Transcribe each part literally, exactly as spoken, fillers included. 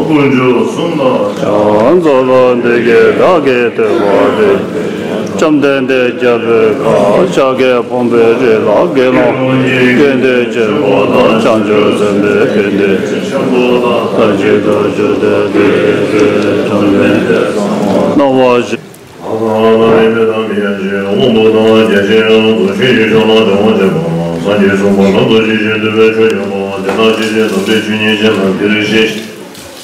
ཀུན་འབྱུང་གསུམ་ལ་ཕྱག་འཚལ་ལོ། འདི་སྐད་བདག་གིས་ཐོས་པ་འདི། བཅོམ་ལྡན་འདས་རྒྱལ་པོའི་ཁབ་ཤཱཀྱའི་ཕུང་པོའི་རི་ལ་དགེ་སློང་དགེ་འདུན་ཆེན་པོ་དང་བྱང་ཆུབ་སེམས་དཔའི་དགེ་འདུན་ཆེན་པོ་དང་ལྷ་བརྒྱ་དང་བཅུ་བདུན་དེ་ཚེ་བཅོམ་ལྡན་འདས་སྣང་བ་བཞི། ཨ་ཧ་ལ་ཡི་མེ་དང་མི་ཡ་ཅན་དབང་པོ་དང་རྒྱ་ཆེན་དབང་དུ་ཤེས་ཀྱི་ཕྱོགས་ལ་དྲང་བ་བྱེད་པ། སངས་རྒྱས་གསུངས་པ་ལམ་དུ་ཤེས་བྱེད་འདུལ་བའི་ཆོས་ཉམས་པ། དེ་དག་ཤེས་བྱེད་དམ་པའི་ཆོས་ཉིད་ཅན་རྣམས་དེར་གཤེགས་ཤིག།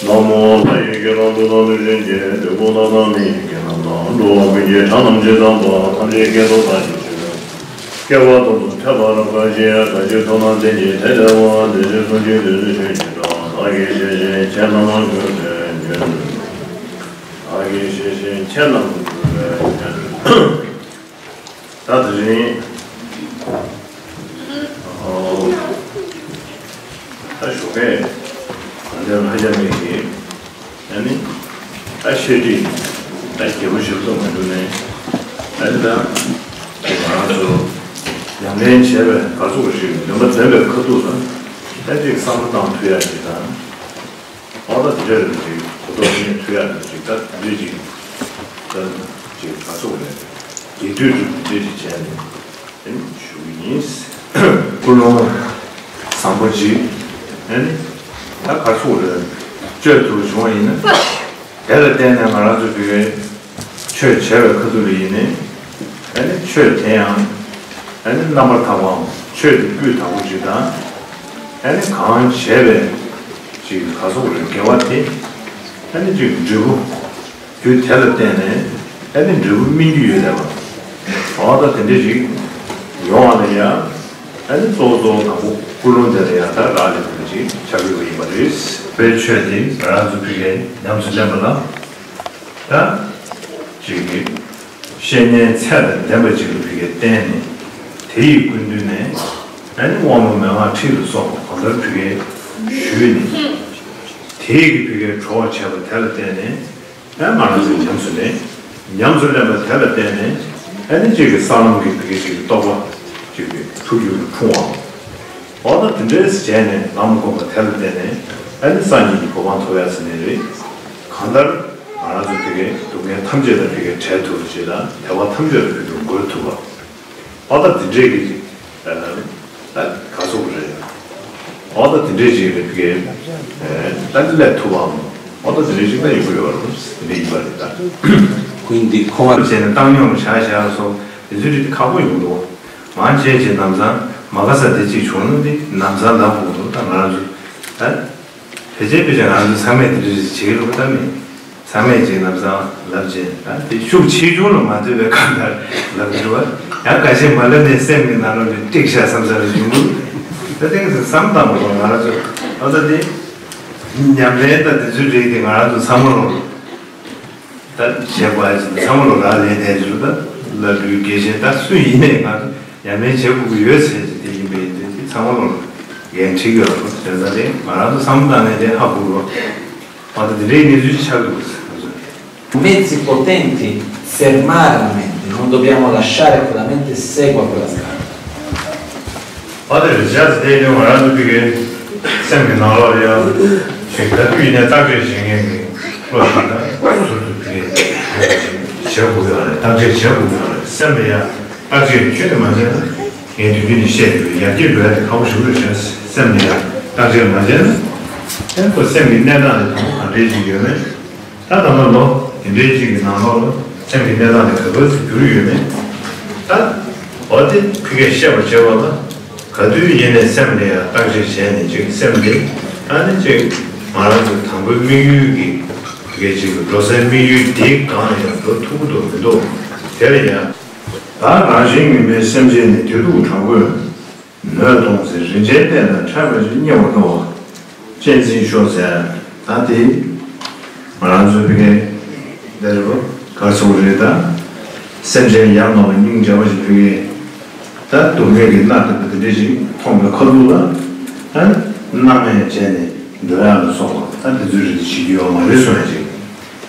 ན་མོ། ལྷ་ཡི་སྐད་དང་ཀླུ་དང་གནོད་སྦྱིན་གྱི་འདོད་དགུ་ལྷ་དང་མི་ཡི་སྐད་རྣམས་དང་འགྲོ་བ་ཀུན་གྱི་སྒྲ་རྣམས་ཇི་ཙམ་པ་ཐམས་ཅད་སྐད་དུ་བདག་གིས་ཆོས་སྐལ་བ་དོན་དུ་ཐོས་པར་དཀའ་ཞིང་གང་ཞིག་ཐོབ་ན་བདེན་ཅིང་དེ་བདེ་བ་དེ་བཞིན་གསུང་གཅིག་དེ་བཞིན་ཆོས་ཉིད་དང་བདག་གིས་ཤེས་ཤིང་ཁྱེད་རྣམས་ལ་ཞུས་ཏེ་ཉོན། བདག་གིས་ཤེས་ཤིང་ཁྱེད་རྣམས་ལ་ཞུས་ཏེ་ཉོན། ད་དེ་རིང་ཨོ་ད་ཞོགས་ཀས་གང་ལྟར་ལྷ་རྒྱ་མེད་ཀྱི། ཨ་ནི། ད་བཤད་ཁྲིད་ད་རྒྱས་པོ་ཞིག་ཏུ་མ་འགྲོ་ནས། ཨ་ནི་ད་ང་རང་ཚོ་ཉམས་ལེན་བྱས་པའི་ག་ཚོད་ཞིག་ལུང་པ་འཛིན་པའི་ཁ་ཐུག་ལ་ད་ཅིག་བསམ་བློ་བཏང་ཐུབ་ཡ་ཞིག་དང་། ཨོ་ད་དེ་འདྲ་རེད་ཅིག་གོ་རྟོགས་རྙེད་ཐུབ་ཡ་རེད་ཅིག་ད་དེ་འདྲ་ཅིག་ད་ཅིག་ག་ཚོད་རེད། རྒྱས་བསྡུས་ཅིག་དེ་འདྲ་ཅིག་བྱས་ནས། ཞུ་གི་ཡིན། ཀུན་སློང་བཟང་པོ་ཅིག་ཨ་ནི་ད་ག་ཚོད་རེད། སྤྱོད་ཐུབ་བྱུང་བ་ཡིན་ན། དེ་ལ་བརྟེན་ནས་ང་རང་ཚོ་བོད་ཆོས་བྱས་པའི་ཁ་ཐུག་ལ་ཡིན་ནའི། ཨ་ནི་ཆོས་དེ་ཡང་ཨ་ནི་རྣམ་པར་དག་པའམ་ཆོས་དེ་སྤུས་དག་པོ་ཅིག་དང་། ཨ་ནི་གང་བྱས་པའི་ཅིག་ག་ཚོད་རེད་དགེ་བ་དེ་ཨ་ནི་ཅིག་འབྲས་བུ། རྒྱུ་དེ་ལ་བརྟེན་ནས་ཨ་ནི་འབྲས་བུ་སྨིན་རྒྱུ་ཡོད་ལབ་པ། འོ་ད་དེ་འདྲ་ཞིག་ཡོང་བ་ལ་ཡང་ཨ་ནི་གཙོ་བོ་གཙོ་བོ་དང་པོ་ཀུན་སློང་དེ་ལ་ཡང་ད་རག་ལས་པ་ཅིག་ཆགས་ཡོད་པ་ཡིན་པ་རེད། དཔེ་ཆོས་དེ་ང་རང་ཚོ་ཕ་གིར་ཉམས་སུ་ལེན་པ་ལ་ད་ཅིག་གི་བཤེས་གཉེན་ཚད་དང་ལྡན་པ་ཅིག་ལ་ཕ་གིར་བསྟེན་ནས་དེ་ཡི་སྐུ་མདུན་ནས་ཨ་ནི་དབང་ལུང་མན་ངག་ཁྲིད་ལ་སོགས་པ་གང་ལྟར་ཕ་གིར་ཞུས་ནས་དེ་ཡི་གི་ཕ་གིར་གྲོགས་བྱས་པ་དེ་ལ་བརྟེན་ནས། ཨ་ང་རང་ཚོས་ཉམས་སུ་ལེན། ཉམས་སུ་ལེན་པ་དེ་ལ་བརྟེན་ནས་ཨ་ནི་གཅིག་གི་ས་ལམ་གྱི་བི་གེ་གཅིག་གི་རྟོགས་པ་གཅིག་གི་ཐུགས་རྒྱུད་ལ་འཁྲུངས་པ། འོ་ན་དེ་འདྲའི་བྱས་ནས་ལམ་བསྒོམས་པ་དེ་ལ་བརྟེན་ནས་ཨ་ནི་སངས་རྒྱས་ཀྱི་གོ་འཕང་ཐོབ་ཡ་ཟེར་ནས་རེད། གང་ལྟར་ང་རང་ཚོ་བི་གེ་སྡུག་བསྔལ་ཐམས་ཅད་དང་བི་གེ་བྲལ་ཐུབ་པ་ཅིག་དང་བདེ་བ་ཐམས་ཅད་ལ་བི་གེ་འགོད་ཐུབ་པ། ཨོ་ད་དེ་འདྲས་ཀྱི་ད་ག་ཚོད་རེད། ཨོ་ད་དེ་འདྲས་ཅིག་རེད་ཕི་གེ་ད་སླེབས་ཐུབ་བམ། ཨོ་ད་དེ་འདྲས་ཅིག་ད་ཡོང་གི་ཡོད་རེད། དེ་འདྲས་ཡིན་པ་རེད་ད། ཀུན་འདི་ཁོ་བ་བྱས་ནས་བཏང་སྙོམས་བཞག་བཞག་སོང་དེ་ཚོའི་རིགས་དེ་ཁག་པོ་ཡོང་འདུག་མང་ཆེ་ཆེ་ལམ་སང་མ་ག་ས་དེ་གཅིག་བྱུང་ན་དེ་ལམ་སང་ལབ་དགོས་འདུག་ད་ང་རང་ཚོ་ད། ཕལ་ཆེར་ཕལ་ཆེར་ང་ཚོ་ཚང་མས་དེ་འདྲ་ཞིག་བྱེད་ཀྱི་རེད་པ་ད་མི། ཚང་མས་ཅིག་ལམ་སང་ལབ་བྱས་ཨ་དེ་ཤུགས་ཆེ་ཆུང་ལ་མ་ལྟོས་པའི་གང་ལྟར་ལབ་ཀྱི་རེད་པ། ཡང་ཁ་ཤས་མ་ལབ་ནས་སེམས་ཀྱི་ནང་ལོགས་ནས་དཀྲིགས་ཤག་བསམ་ས་ལ་ཡོང་གི་རེད། ད་ཐེངས་སུ་བསམ་བཏང་བ་རེད་ང་རང་ཚོ་ཨ་ད་དེ་ཉམས་ལེན་དང་དེ་ཚོའི་རིགས་དེ་ང་རང་ཚོ་ཚང་མ་ལོག་ད་བྱེད་དགོས་ཨ་ཅིག་ཚང་མ་ལོག་རག་ལས་བསྡད་ཀྱི་རེད་ད་ལབ་དུས་དགེ་བཤེས་ད་སུ་ཡིན་ནའི་ང་ཚོ། ཡང་མེད་བྱེད་དགོས་ཀྱི་ཡོད་ཟེར་གྱི་དེ་ཡིན་པས་དེ་ཚང་མ་ལོ་འགན་འཁྲི་ཡོད་རེད་བྱས་ཙང་དེ་ང་རང་ཚོ་བསམ་བློ་བཏང་ནས་དེ་ཧ་གོ་རོགས། ཨ་ད་དེ་འདྲའི་གནས་ཚུལ་ཆགས་འདུག་ཟེར། Mezzi potenti fermare la mente, non dobbiamo lasciare che la mente segua quella strada. ཨ་ད་རེད་བྱས་ཙང་དེ་ཡིན་ང་རང་ཚོ་ཕི་གེ་སེམས་ཀྱི་ནང་ལོགས་ལ་ཡང་ཞིག་ག་དུས་ཡིན་ནའི་བརྟག་དཔྱད་བྱེད་མཁན་གྱི་བློ་ཞིག་ད་ཟུར་དུ་ཕི་གེ་བྱེད་དགོས་ཡོད་རེད། བརྟག་དཔྱད་བྱེད་དགོས་ཡོད་རེད། སེམས་ལ་ཡང་། བརྟག་དཔྱད་ཁྱོན་ནས་མ་བྱས་ན། ངས་དུས་རྒྱུན་ནས་བཤད་ཡོད། ཡར་རྒྱས་འགྲོ་ཡ་དེ་ཁག་པོ་ཞེ་པོ་རེད་བྱས། སེམས་ནས་ཡང་བརྟག་དཔྱད་མ་བྱས་ན། ཨེ་ཁོ་སེམས་ཀྱི་གནས་སྟངས་དེ་དང་པོ་ག་འདྲས་ཅིག་ཡོད་མེད། ད་ད་ལྟ་ལོ་དེ་འདྲས་ཅིག་གི་ནང་ལོགས་ལ་སེམས་ཀྱི་གནས་སྟངས་དེ་ག་པར་དུ་གྱུར་ཡོད་མེད། ད་འོ་དེ་ཕི་གེ་བཤད་པ་བྱས་པ་ལ་ག་དུས་ཡིན་ནའི་སེམས་ལ་ཡང་བརྟག་དཔྱད་བྱས་ནས་ཅིག་སེམས་དེ་ཨ་ནི་ཅིག་ང་རང་ཚོ་དང་པོའི་དམིགས་ཡུལ་གྱི་ཕི་གེ་ཅིག་འགྲོ་སའི་དམིགས་ཡུལ་དེའི་སྒང་ལ་ཡང་འགྲོ་ཐུབ་ཀྱི་འདུག་མི་འདུག་དེ་ལ་ཡང་། ད་རང་བཞིན་ངེས་པའི་སེམས་ཅན་ནི་བདེ་སྡུག་དྲག་པོས་གནོད་གཏོང་ཚེ། རིན་ཆེན་གཏེར་དང་ཕྲད་པ་ཅིག་རྙེད་པར་མནོ་བ་གཅེས་འཛིན་ཤོར་ཟེར། ད་དེ་ང་རང་ཚོའི་ཕི་གེ་འདིར་ག་ཚོད་རེད་ད། སེམས་ཅན་ཡ་ང་བ་སྙིང་རྗེ་བ་ཞིག་ཕུལ་གྱི། ད་སྡུག་བསྔལ་གྱི་མནར་ཐུབ་པ་དེ་འདྲ་ཞིག་མཐོང་བའི་ཁ་ཐུག་ལ། ཨ། སྣང་མེད་བྱས་ནས་འགྲོ་ཡག་ལ་སོགས་པ་ད་དེ་ཚོའི་རིགས་བྱེད་ཀྱི་ཡོད་མ་རེད་གསུང་ཡ་ཅིག་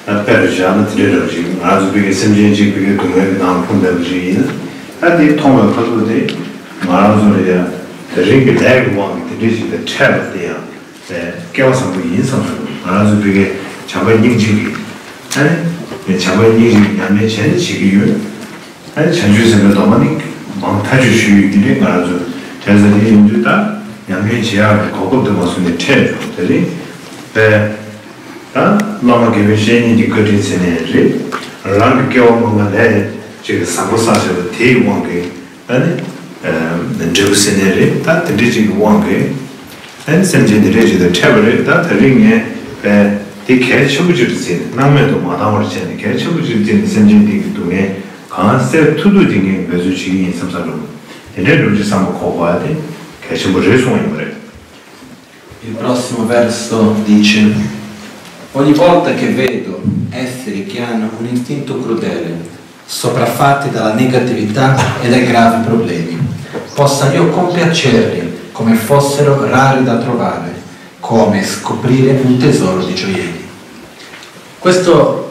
ད་དཔེ་རུ་བཞག་ན་དེ་འདྲའི་འདྲ་བ་ཞིག་ང་རང་ཚོ་བོད་ཀྱི་སེམས་ཅན་གཅིག་བོད་ཀྱི་སྡུག་བསྔལ་གྱི་ནང་ལ་ལྷུང་བསྡད་པ་ཞིག་ཡིན་ན། ད་དེ་མཐོང་བའི་ཁ་ཐུག་དེ་ང་རང་ཚོ་ལ་ཡ་དེ་རིང་གི་ལས་ཀྱི་དབང་གིས་དེ་འདྲའི་ཞིག་དང་འཕྲད་པ་དེ་ཡང་། སྐལ་བ་བཟང་པོ་ཡིན་བསམ་སོང་། ང་རང་ཚོ་བོད་སྐད་བྱམས་པ་སྙིང་རྗེ་གི། ཨ་ནི། བྱམས་པ་སྙིང་རྗེ་གི་ཉམས་ལེན་བྱས་ནས་བྱེད་ཀྱི་ཡོད། ཨ་ནི་བྱང་ཆུབ་སེམས་དཔའི་སྡོམ་པ་ནི་མང་ཐག་ཆོད་ཞུ་ཡོད་ཀྱི་རེད། ང་རང་ཚོ་བྱས་ཙང་དེ་ཡིན་དུས་ད་ཉམས་ལེན་བྱེད་ཡག་གི་གོ་སྐབས་དེ་མ་བཟུང་ནས་འཕྲད་འགྲོ་དེ་རེད། པས། ད་བླ་མ་དགེ་བའི་བཤེས་གཉེན་གྱི་བཀའ་དྲིན་ཚེ་ནས་རེད། རང་གི་སྐལ་བ་མང་ང་ལས་ཅིག་གི་བཟང་པོ་བསགས་བྱས་པ་དེའི་དབང་གིས། ཨ་ནི། འབྲས་བུ་ཟེར་ནས་རེད། ད་དེ་འདྲའི་ཅིག་གི་དབང་གིས། ཨ་ནི་སེམས་ཅན་འདི་འདྲའི་ཅིག་དང་འཕྲད་པ་རེད། ད་དེ་རིང་ངས་དཔེ་དེ་གལ་ཆེན་པོ་ཅིག་ཏུ་བརྩིས་ནས་སྣང་མེད་དུ་མ་བཏང་བར་བྱས་ནས་གལ་ཆེན་པོ་ཅིག་ཏུ་བརྩིས་ནས་སེམས་ཅན་འདི་གི་སྡུག་བསྔལ་གང་སེལ་ཐུབ་ཐུབ་དེ་ངས་འབད་རྩོལ་བྱེད་ཀྱི་ཡིན་བསམ་ས་རུང་དེ་འདྲའི་འགྲོ་རྒྱུ་བསམ་པ་གོ་དགོས་ཡ་དེ་གལ་ཆེན་པོ་རེད་གསུངས་ཡོད་པ་རེད། Il prossimo verso dice: Ogni volta che vedo esseri che hanno un istinto crudele, sopraffatti dalla negatività e dai gravi problemi, possa io compiacerli come fossero rari da trovare, come scoprire un tesoro di gioielli. Questo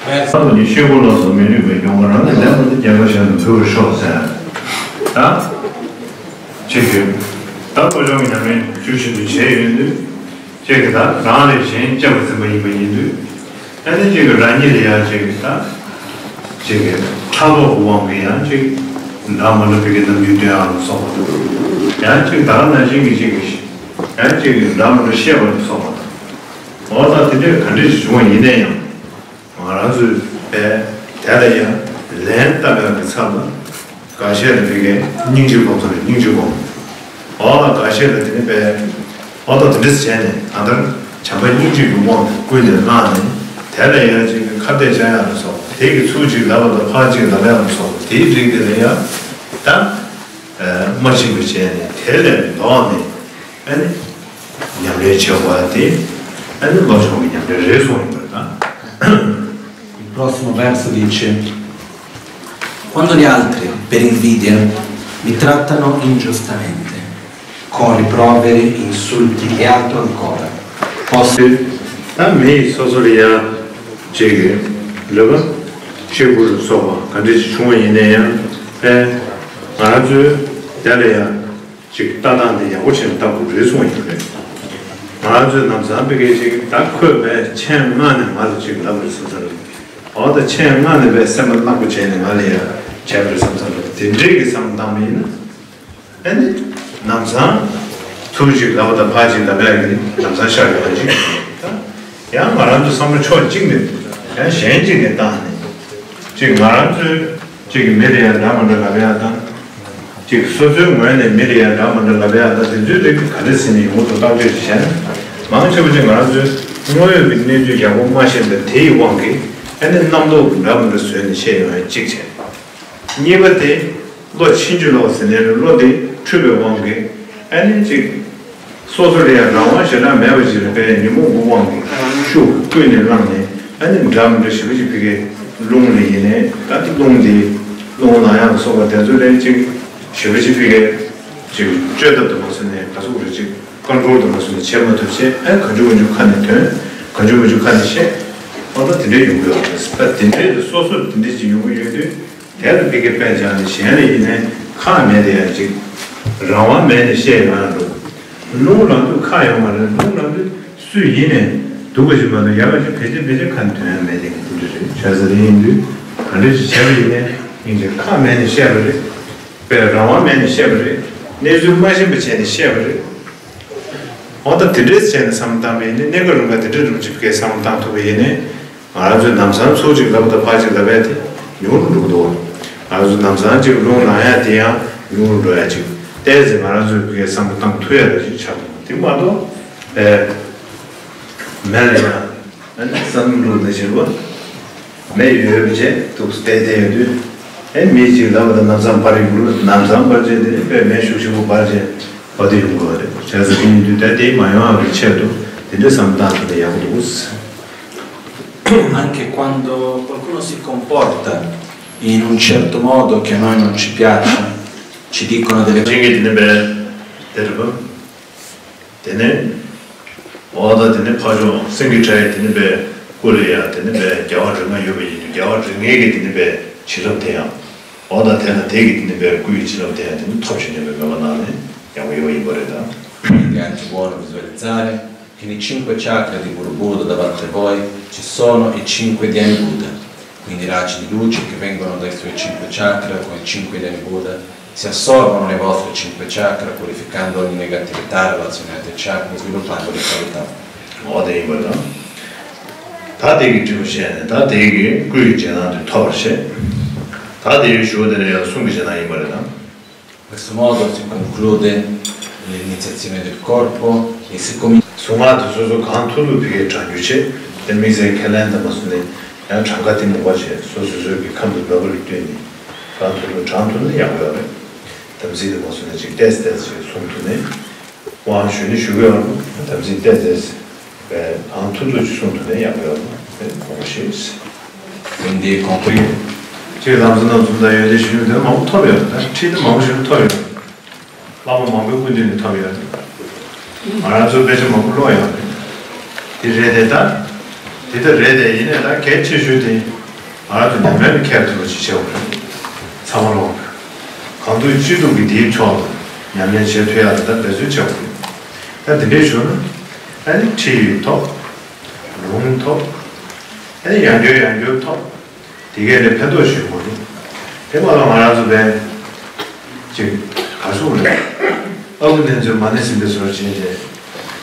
verso ད་དུང་ནི་ཤེལ་སྒོ་ལ་སོགས་མི་ནུས་པའི་གྱོང་ཁ་རང་ལས་ལེགས་པ་དེ་རྒྱལ་ཁ་བཞག་ནས་ཕུལ་བར་ཤོག་ཟེར། ད་ཅིག་གིས་ད་བློ་སྦྱོང་གི་ཉམས་ལེན་ཤུགས་ཆེན་པོ་བྱས་ཡོད་དུས། ཅིག་གིས་ད་རང་ལས་གཞན་གཅེས་པར་འཛིན་པ་ཡིན་པ་ཡིན་དུས། ཨ་ནི་ཅིག་གིས་རང་ཉིད་ལ་ཡང་ཅིག་གིས་ད་ཅིག་གིས་ཕྲག་དོག་གི་དབང་གིས་ཡང་ཅིག་འདྲ་མི་འདྲ་བའི་གི་རྣམ་འགྱུར་སྟོན་ཡག་ལ་སོགས་པ་དང་། ཡང་ཅིག་ད་ག་ནང་བཞིན་གྱི་ཅིག་གིས་ཡང་ཅིག་གིས་འདྲ་མི་འདྲ་བཤད་པ་ལ་སོགས་པ་དང་། འོ་ད་དེ་འདྲའི་ག་འདྲ་ཞིག་བྱུང་བ་ཡིན་ན་ཡང་། ང་རང་ཚོས་པས་དེ་ལ་ཡང་ལན་བཏབ་ཡག་གི་ཚབ་ལ་འགའ་ཤས་ལ་དེ་གའི་སྙིང་རྗེ་སྒོམ་ཚུལ་སྙིང་རྗེ་སྒོམ། འོ་ལ་འགའ་ཤས་ལ་དེ་ནི་པས་འོ་ད་དེ་འདྲ་བྱས་ནས་ད་ལྟར་བྱམས་པ་སྙིང་རྗེ་གི་དབང་དུ་ཀུན་ནས་བླངས་ནས་དེ་ལ་ཡང་ཅིག་གི་ཁ་གཏད་བཅག་ཡག་ལ་སོགས་དེ་གི་ཚུལ་གཅིག་ལབ་པ་དང་ཕར་གཅིག་ལབ་ཡག་ལ་སོགས་དེའི་རིགས་དེ་ལ་ཡང་ད་མ་ཕྱིན་པ་བྱས་ནས་དེ་ལས་ལྡོག་ནས། ཨ་ནི། ཉམས་ལེན་བྱེད་དགོས་པ་དེ། ཨ་ནི་བློ་སྦྱོང་གི་ཉམས་ལེན་རེད་གསུངས་ཡོད་པ་རེད་ད། Il prossimo verso dice: Quando gli altri, per invidia, mi trattano ingiustamente, con riproveri, insulti e altro ancora, posso ད་མི་ཡིས་སོ་སོ་ལ་ཡ་ཅིག་གི་ལོས་པ་གཅིག་པུ་རུ་སོགས་པ་ག་འདྲ་ཞིག་བྱུང་བ་ཡིན་ན་ཡང་ཨེ་ང་རང་ཚོའི་དེ་ལ་ཡ། ཅིག་ལྟ་སྟངས་དེ་ཡག་པོ་བྱས་ནས་ལྟ་དགོས་རེད་གསུངས་ཡོད་རེད། ང་རང་ཚོའི་ལམ་སང་དཔེ་སྐད་ཅིག་ད་ཁོས་བས་མཆན་མངགས་ནས་ང་ལ་ཅིག་ལབ་རེད་བསམ་ས་རེད། འོ་ད་མཆན་མངགས་ནས་བས་སེམས་པ་གནག་པོ་བྱས་ནས་ང་ལ་ཡ་བྱས་པ་རེད་བསམ་ས་རེད། དེ་འདྲས་ཀྱི་བསམ་བློ་བཏང་བ་ཡིན་ན། ཨ་ནི། ལམ་སང་། ཐུགས་ཅིག་ལབ་དང་ཕར་ཅིག་ལབ་ཡག་གི་ལམ་སང་ཤར་ཡོང་བ་ཅིག་ད། ཡང་ང་རང་ཚོ་བསམ་བློ་ཕྱོགས་གཅིག་ནས་ཡང་གཞན་གཅིག་ནས་བཏང་ནས་ཅིག་ང་རང་ཚོའི་ཅིག་མི་ལ་ཡང་འདྲ་མི་འདྲ་ལབ་ཡག་དང་། ཅིག་སོ་སོའི་ངོས་ནས་མི་ལ་ཡང་འདྲ་མི་འདྲ་ལབ་ཡག་དང་དེ་ཚོའི་རིགས་ག་འདྲ་ཟིན་ནས་ཡོང་གི་འདུག་བརྟག་དཔྱད་ཅིག་བྱས་ན། མང་ཆེ་བ་ཅིག་ང་རང་ཚོའི་དངོས་ཡོད་ཀྱི་གནས་ཚུལ་ཡག་པོ་མ་ཤེས་པའི་དེ་ཡི་དབང་གིས་ཨ་ནི་རྣམ་རྟོག་འདྲ་མི་འདྲ་བཟོས་ནས་བཤད་ཡོང་ཡག་གཅིག་བྱས། གཉིས་པ་དེ། བློ་ཕྱིན་ཅི་ལོག་ཟེར་ནས་བློ་དེ་འཁྲུལ་པའི་དབང་གིས་ཨ་ནི་གཅིག་སོ་སོ་ལ་ཡང་རང་དབང་ཞེ་དྲག་མེད་པ་ཞིག་ལ་དཔེ་ཉོན་མོངས་ཀྱི་དབང་གིས་ཤུགས་ཀུན་ནས་བསླངས་ནས་ཨ་ནི་འདྲ་མི་འདྲ་ཞེ་པོ་ཅིག་ཕ་གིའི་རླུང་ལ་ཡིན་ནའི་ད་ལྟ་རླུང་འདི་རླུང་ནང་ཡང་སོགས་པ་དེ་ཚོ་ལ་གཅིག་ཞེ་པོ་ཅིག་ཕ་གིའི་ཅིག་བཅོས་ཐབས་དུ་མ་སོང་ནས་ག་ཚོད་རེ་ཅིག་ཀོན་ཊོལ་དུ་མ་སོང་ནས་བྱེད་མ་ཐུབ་བྱས་ཨ་གང་བྱུང་མང་བྱུང་ཁ་ནས་ཐོན། གང་བྱུང་མང་བྱུང་ཁ་ནས་བཤད། ཨ་ད་དེ་འདྲའི་ཡོང་གི་ཡོད་རེད། ད་དེ་འདྲའི་སོ་སོར་དེ་འདྲའི་ཅིག་ཡོང་གི་ཡོད་དུས། དེ་ལ་ཕ་གིའི་དཔེ་བཞག་ནས་གཞན་ལ་ཡིན་ནའི་ཁག་མེད་དེ་ཡང་ཅིག་རང་དབང་མེད་ནས་བཤད་ཡོང་ཡང་འགྲོ། རླུང་ལངས་དུས་ཁག་ཡོང་བ་རེད། རླུང་ལངས་དུས་སུ་ཡིན་ནའི་སྡུག་པ་ཞིག་མ་གཏོགས་ཡག་པ་ཞིག་ཕལ་ཆེར་ཕལ་ཆེར་ཁ་ནས་ཐོན་ཡ་མེད་དེ་འདི་འདྲ་རེད། བྱས་ཙང་དེ་ཡིན་དུས་ག་འདྲ་ཞིག་བྱས་པ་ཡིན་ནའི་ཡིན་གཅིག་ཁག་མེད་ནས་བཤད་པ་རེད། དཔེ་རང་དབང་མེད་ནས་བཤད་པ་རེད། གནས་ཚུལ་མ་ཤེས་པ་བྱས་ནས་བཤད་པ་རེད། འོ་ད་དེ་འདྲས་བྱས་ནས་བསམ་བློ་བཏང་བ་ཡིན་ནའི་གནས་སྐབས་རིམ་པ་དེ་འདྲས་རིམ་གྱིས་ཕ་གིའི་བསམ་བློ་བཏང་ཐུབ་པ་ཡིན་ནའི། ང་རང་ཚོའི་ལམ་སང་ཚུར་གཅིག་ལབ་དང་ཕར་གཅིག་ལབ་ཡ་དེ་ཉུང་རུ་འགྲོ་གི་འདུག་ང་རང་ཚོའི་ལམ་སང་གཅིག་རླུང་ལངས་ཡ་དེ་ཡང་ཉུང་རུ་འགྲོ་ཡ་ཅིག་ཏོག་ཙམ་ང་རང་ཚོའི་བོད་སྐད་བསམ་བློ་བཏང་ཐུབ་ཡ་རེ་ཞིག་ཆགས་འདུག་དེ་མ་གཏོགས་ཨེ། མེད་ལ་ཡང་ཨ་ནི་བསམ་བློ་འདི་ཞིག་བ་མེ་ཡོད་བྱས་འདུག་བལྟས་བལྟས་ཡོད་དུས་ཨེ་མི་གཅིག་ལབ་དང་ལམ་སང་འབར་ཡི་འགུལ་ལམ་སང་འབར་བྱས་དེ་ནི་དཔེ་མེ་ཤུགས་ཆེན་པོ་འབར་བྱས་བ་དེ་ཡོང་དགོས་པ་རེད། བྱས་ཙང་དེ་ཡིན་དུས་ད་དེ་མ་ཡོང་བ་གི་ཆེད་དུ་དེ་འདྲའི་བསམ་བློ་བཏང་ཐུབ་ན་ཡག་པོ་འདུག Anche quando qualcuno si comporta In un certo modo che a noi non ci piace, ci dicono delle. སྦྱིན་གྱི་དེ་ནི་བས་དེ་རེད་པ། དེ་ནས་འོ་ད་དེ་ནས་ཕ་ཆུང་སེང་གེ་ཁྲ་ཡི་དེ་ནི་བས་སྐུ་ལ་ཡང་དེ་ནི་བས་རྒྱལ་བ་རིགས་ལྔ་ཡོད་པ་ཡིན་དུས་རྒྱལ་བ་རིགས་ལྔའི་གི་དེ་ནི་བས་བྱིན་རླབས་དེ་ཡང་འོ་ད་དེ་ན་དེ་གི་དེ་ནི་བས་སྐུ་ཡི་བྱིན་རླབས་དེ་ཡང་དེ་ནི་ཐོབ་བྱུང་ནས་བས་མོས་པ་གནང་ནས་ཡག་པོ་ཡོད་པ་ཡིན་པ་རེད་ད། È anche buono visualizzare che nei cinque chakra di Guru Buddha davanti a voi ci sono i cinque Dhyani Buddha, quindi raggi di luce che vengono dai suoi cinque chakra, come i cinque Dhyani Buddha, si assorbono nei vostri cinque chakra, purificando ogni negatività relazionata ai chakra, sviluppando le qualità. འོ་དེ་ཡིན་པ་དང་། ད་དེ་གི་འབྲས་བུ་བཤད་ནས་ད་དེ་གི་སྐུ་ཡི་རྗེས་གནང་དེ་ཐོབ་པར་བྱེད། ད་དེ་གི་ཞུ་བ་དེ་ནས་ཡང་གསུང་གི་རྗེས་གནང་ཡིན་པ་རེད་དང་། In questo modo si conclude l'iniziazione del corpo e si comincia. གཟུངས་སྔགས་དེ་སོ་སོ་གང་ཐུབ་ཐུབ་ཕ་གིར་བགྲང་རྒྱུ་བྱེད། དེ་དམིགས་བསལ་ཁས་ལེན་དང་མ་སོང་ནས་ཡང་གྲངས་ཀ་དེ་མོ་པ་བྱས་སོ་སོ་སོའི་གི་ཁམས་དང་འདོད་པ་ལ་བསྟུན་ནས་གང་ཐུབ་ཐུབ་བགྲང་ཐུབ་ན་ཡག་པོ་ཡོད་རེད། དམ་ཚིག་དེ་མ་སོང་ནས་ཅིག་ཏོག་ཙམ་ཏོག་ཙམ་ཅིག་བསྲུང་ཐུབ་ནས། དབང་ཞུས་ནས་ཞུ་གི་ཡོད་རེད། དམ་ཚིག་ཏོག་ཙམ་བས་གང་ཐུབ་ཐུབ་ཅིག་བསྲུང་ཐུབ་ནས་ཡག་པོ་ཡོད་རེད། དགོངས་པ་བཞེས། Quindi concludo. ཁྱེད་ལམ་སང་རྣམ་གསུམ་དང་ཡོན་ཏན་གཞོན་ནུ་དེ་མང་པོ་ཐོབ་ཡོད་རེད། ད་ཁྲིད་དེ་མང་པོ་ཞིག་ཐོབ་ཡོད་རེད། བླ་མ་མང་པོའི་སྐུ་མདུན་ནས་ཐོབ་ཡོད་རེད། ང་རང་ཚོ་དཔེ་ཆ་མང་པོ་ཀློག་ཡོད་རེད། དེ་རེད་དེ་ད། དེ་ད་རེད་དེ་ཡིན་ནའི་ད་གལ་ཆེ་ཤོས་དེ། ང་རང་ཚོ་ཉམས་ལེན་ལ་མཁས་པ་ཐུབ་པ་ཅིག་བྱེད་དགོས་རེད། ཚང་མ་ལོག་གང་ཐུབ་ཅི་ཐུབ་ཀྱིས་དེའི་ཕྱོགས་ལ་ཉམས་ལེན་བྱེད་ཐུབ་ཡག་ལ་ད་འབད་རྩོལ་བྱེད་དགོས་རེད། ད་དེ་འདྲའི་བྱུང་ན། ཨ་ནི་ཁྲིད་ཡུན་ཐོབ། ལུང་ཐོབ། ཨ་ནི་ཡང་བསྐྱར་ཡང་བསྐྱར་ཐོབ། དེ་གས་ལས་ཕན་ཐོགས་ཞིག་ཡོང་གི་འདུག་དེ་མ་ལ་ང་རང་ཚོ་བས་ཅིག་ག་སོང་རེད། ཨ་ཁུ་ནེ་ཚོས་མ་ཎི་ཟིན་པའི་བཟོ་འདྲ་བྱས་ཏེ།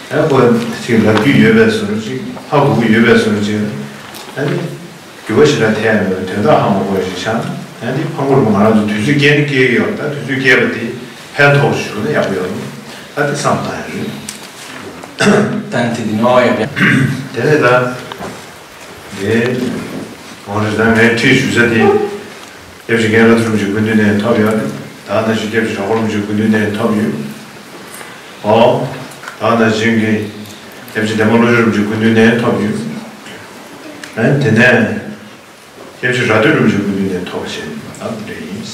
ཨ་ཁོ་ཅིག་ལབ་རྒྱུ་ཡོད་པའི་བཟོ་འདྲ་ཅིག་ཧ་གོ་གི་ཡོད་པའི་བཟོ་འདྲ་ཅིག་ཨ་ནི་འགྱུར་བ་ཞིག་ལ་ཐེབས་ཡོང་བའི་དོན་དག་ཧ་མ་གོ་བ་ཞིག་ཆགས་ན། ཨ་ནི་ཕངས་པོར་ང་རང་ཚོ་དུས་ཚོད་སྐྱེལ་ནི་སྐྱེལ་གི་ཡོད། ད་དུས་ཚོད་སྐྱེལ་བ་དེ་ཕན་ཐོགས་ཞིག་ན་ཡག་པོ་ཡོད་ནོ། ད་དེ་བསམ་བཏང་ཡོད་རེད། Tanti di noi abbiamo དེ་ནས་ད། དེ། ང་རང་ཚོ་ད་ངའི་ཁྲིད་ཞུ་ས་དེ། སྐྱབས་རྗེ་རྒན་བླ་རྡོ་རིན་པོ་ཆེའི་སྐུ་མདུན་ནས་ཐོབ་ཡོད། ད་ནང་བཞིན་སྐྱབས་རྗེ་གྲགས་པ་རིན་པོ་ཆེའི་སྐུ་མདུན་ནས་ཐོབ་ཡོད། ཨོ། ད་ནང་བཞིན་གྱི་སྐྱབས་རྗེ་འདན་མ་བློ་ཆོས་རིན་པོ་ཆེའི་སྐུ་མདུན་ནས་ཐོབ་ཡོད། ཨ་དེ་ནས་སྐྱབས་རྗེ་ར་སྟོད་རིན་པོ་ཆེའི་སྐུ་མདུན་ནས་ཐོབ་པ་བྱས་ནས་ད་འདི་འདྲ་ཡིན།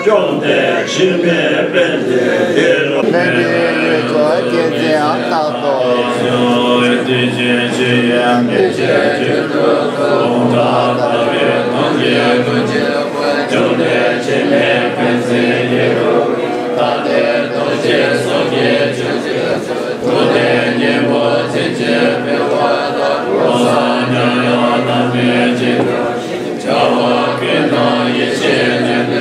སྐྱོང་སྟེ་འཆི་མེད་པཎ་ཆེན་དེ་རུ། ལས་འབྲས་ཡོད་ཚོགས་རྒྱལ་མཚན་ཡང་རྟག་ཏུ། དེ་བཞིན་གཤེགས་པའི་ཡང་དེ་བཞིན་གཤེགས་པའི་ཐུགས་དང་ལྡན་པའི་ཐམས་ཅད་ཀུན་གྱི་སྐུ། བཅོམ་ལྡན་འཆི་མེད་པའི་སྲས་ཀྱི་ཐུགས། ད་ལྟའི་ཐུགས་རྗེས་གཟུགས་ཀྱི་ཆུ་སྐྱེས་སུ། ཐུབ་བསྟན་སྙིང་པོ་བྱིན་གྱིས་འཕེལ་བ་དང་། བློ་བཟང་ཉམས་མྱོང་རྣམ་སྨིན་ཅན་དུ། བྱ་བ་ཀུན་དང་ཡིད་བྱེད་ཉིད།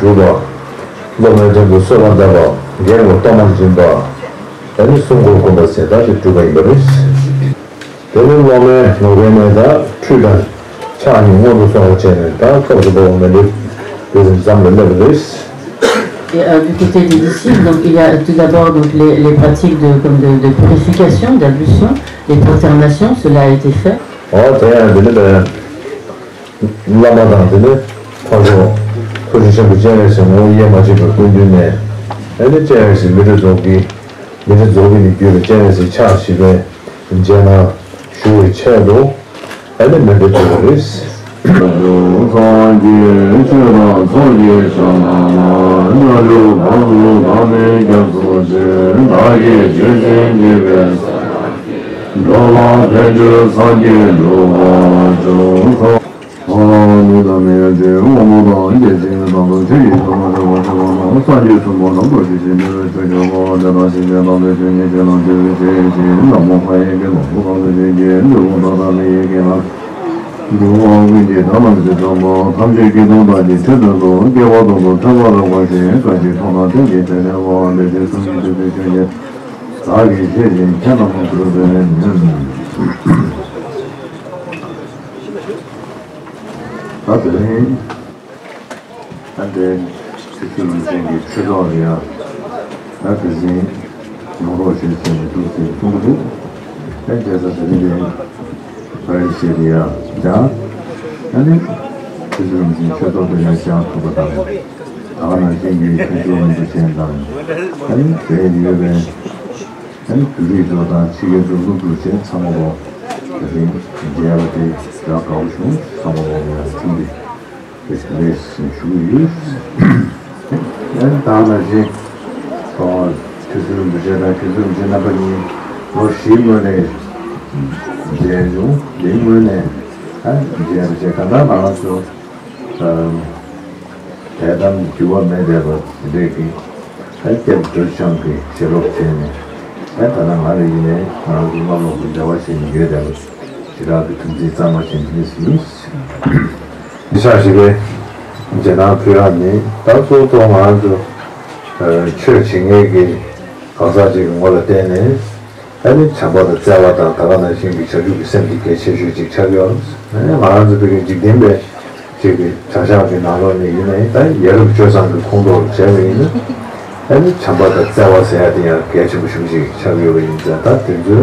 གྲུབ་པ། སློབ་མའི་དོན་དུ་གསོལ་བ་འདེབས་པ། རྒན་མོ་གཏོར་མ་སྦྱིན་པ། ད་ནི་གསུང་འཁོར་བསྐོར་བ་ཟེར་དག་ཅིག་གྲུབ་པ་ཡིན་པ་རེད། དེ་ནས་སློབ་མའི་ངོ་རྒོལ་མེད་དག་ཁྲུས་དང་ཕྱག་གཉིས་སྔོན་དུ་སོང་བ་བྱས་ནས་ད་སྐབས་སུ་བབས་པ་མེད་འགྲོ། དེ་ཙམ་ཙམ་ལ་སླེབས་པ་རེད། Et, euh, du côté des disciples, donc, il y a tout d'abord donc, les, les pratiques de, comme de, de purification, d'ablution, les prosternations, cela a été fait. ཨོ་དེ་ཡང་འདི་ནི་བླ་མ་དང་འདི་ནི་ ཕར་ཕྱོགས་ཐུགས་རྗེ་ཆེན་པོ་སྤྱན་རས་གཟིགས་ངོ་བོ་དབྱེར་མ་མཆིས་པའི་སྐུ་མདུན་ནས། ཨ་ནི་སྤྱན་རས་གཟིགས་མི་ཏྲ་རྫོགས་ཀྱི། མི་ཏྲ་རྫོགས་ཀྱི་ནས་བརྒྱུད་པའི་སྤྱན་རས་གཟིགས་ཕྱག་བཞི་པའི་རྗེས་གནང་ཞུ་བའི་ཆེད་དུ། ཨ་ནི་མཎྜལ་སྒྲུབ་པ་རེད། སངས་རྒྱས་ཆོས་དང་ཚོགས་ཀྱི་ཞིང་ན། སྣོད་དྲུག་འབངས་དྲུག་བག་མེད་སྐྱབས་སུ་མཆི། བདག་གིས་ཆོས་བཞིན་བགྱིས་པའི་འགྲོ་ལ་ཕན་ཕྱིར་སངས་རྒྱས་འགྲུབ་པར་ཤོག། ཨ་ནི་ད་མི་ཡ་ཇེ་དབང་པོ་དང་རྒྱལ་ཆེན་དང་དུ་ཆོས་ཀྱི་ཆོས་མ་ཆོས་པ་ཆོས་པ་དང་སངས་རྒྱས་གསུམ་པོ་དང་དུ་ཞི་ཞི་མི་རུ་ཆོས་ཀྱི་དབང་པོ་དེ་དང་ཞི་བྱེད་དང་དུ་ཆོས་ཉིད་ཆོས་ལ་འདུས་པའི་ཆོས་ཀྱི་ཞིང་ན་མོ་ཧ་ཡེ་གི་ལོངས་སྐུ་གང་དུ་ཆོས་ཀྱི་འདུས་པོ་དང་དང་མི་ཡི་གི་ལ། འགྲོ་བ་ཀུན་གྱི་དགྲ་རྣམས་ཀྱི་དོན་དུ་ཐམས་ཅད་སྐྱེ་གདུང་དག་གི་ཆོས་དོན་དུ་སྐྱེ་བ་དང་དུ་ཐོད་པ་རག་པ་ཞིག་བཀའ་ཅི་མཐོང་ན་དོན་གྱི་དོན་ལས་འོ་འདི་ཞེས་གསུངས་ནས་འདུས་པའི་ཆོས་ཉིད་བདག་གིས་ཤེས་ཤིང་ཁྱེད་རྣམས་ལ་སྒྲུབ་པའི་ཉོན། ད་དེ་རིང་ད་ལྟའི་ཆོས་ཚུལ་ལུང་ཅན་གྱི་ཆོས་ཚོགས་རེད་ཡ། ད་དེ་བཞིན་ཡོང་རོགས་ཞེས་ཟེར་ནས་འདུག་ཟེར་གསུང་གི་འདུག་ད་བྱས་ཙང་དེ་རིང་འདི་བ་རི་ཤེས་རེད་ཡ། ད་ཨ་ནི་ཆོས་ཚུལ་ལུང་ཅན་ཆོས་ཚོགས་དེ་ཡང་བཞེངས་ཐུབ་པ་དང་། ད་ག་ནང་བཞིན་གྱི་ཆོས་ཚུལ་ལུང་ཅན་དང་ཨ་ནི་དེ་ཡོད་པའི། ཨ་ནི་བོད་རིགས་ཚོ་དང་ཕྱི་རྒྱལ་ཚོ་སློབ་ཕྲུག་བཅས་ཚང་མ་ལོ་དེ་རིང་མཇལ་བ་དེ་ཡག་དགའ་བོ་བྱུང་། ཚང་མ་ལོ་ཡང་ཐུགས་རྗེ་ལེགས་ཞུ་གི་ཡོད། ཨ་ནི་ད་ནང་བཞིན་ཁོང་ཆུ་ཚོད་འདུ་བྱེད་དང་ཆུ་ཚོད་འདུ་བྱེད་རྣམ་པ་གཉིས་ལོ་བཞིའི་སྔོན་ནས་མཇལ་བྱུང་། དེའི་སྔོན་ནས་ཨ་མཇལ་བ་བྱས། ད་ལྟ་ང་རང་ཚོ་ཨ། དད་དམ་འགྱུར་བ་མེད་བསྡད་པ་དེ་འདྲས་ཀྱི་ཨ་སྐྱབས་མགོན་ཆང་གི་ཞལ་སློབ་བྱས་ནས། ཨ་ད་ནང་ང་རང་ཡིན་ནའི་ང་རང་གི་སློབ་ལོག་གི་འབྲེལ་བ་བྱས་ནས་ཡོད་བསྡད་པ་ཞེ་དྲག་གི་ཐུགས་འཛིན་གཙང་མ་བྱས་ནས་ཡིན། ཕྱག་བཞི་པའི་རྗེས་གནང་ཕུལ་ཡག་ནི་ད་གཙོ་བོ་ང་རང་ཚོ་ཆོས་བྱེད་མཁན་གྱི་གང་ཟག་ཅིག་གི་ངོ་ལ་བལྟས་ནས། ཨ་ནི་བྱམས་པ་དང་བརྩེ་བ་དང་ད་ག་ནང་བཞིན་གྱི་བྱང་ཆུབ་ཀྱི་སེམས་དེ་གལ་ཆེ་ཤོས་ཅིག་ཆགས་ཡོད། ཨ་ནི་ང་རང་ཚོ་བོད་ཀྱི་འཇིག་རྟེན་པའི་ཅིག་གི་བྱ་གཞག་གི་ནང་ལོགས་ནས་ཡིན་ནའི་ད་ཡ་རབས་སྤྱོད་བཟང་གི་ཁོངས་གཏོགས་ལ་བྱས་པ་ཡིན་ན། ཨ་ནི་བྱམས་པ་དང་བརྩེ་བ་ཟེར་ཡ་དེ་ཡང་གལ་ཆེན་པོ་ཞེ་པོ་ཅིག་ཆགས་ཡོད་པ་ཡིན་ཙང་། ད་དེ་ཚོའི་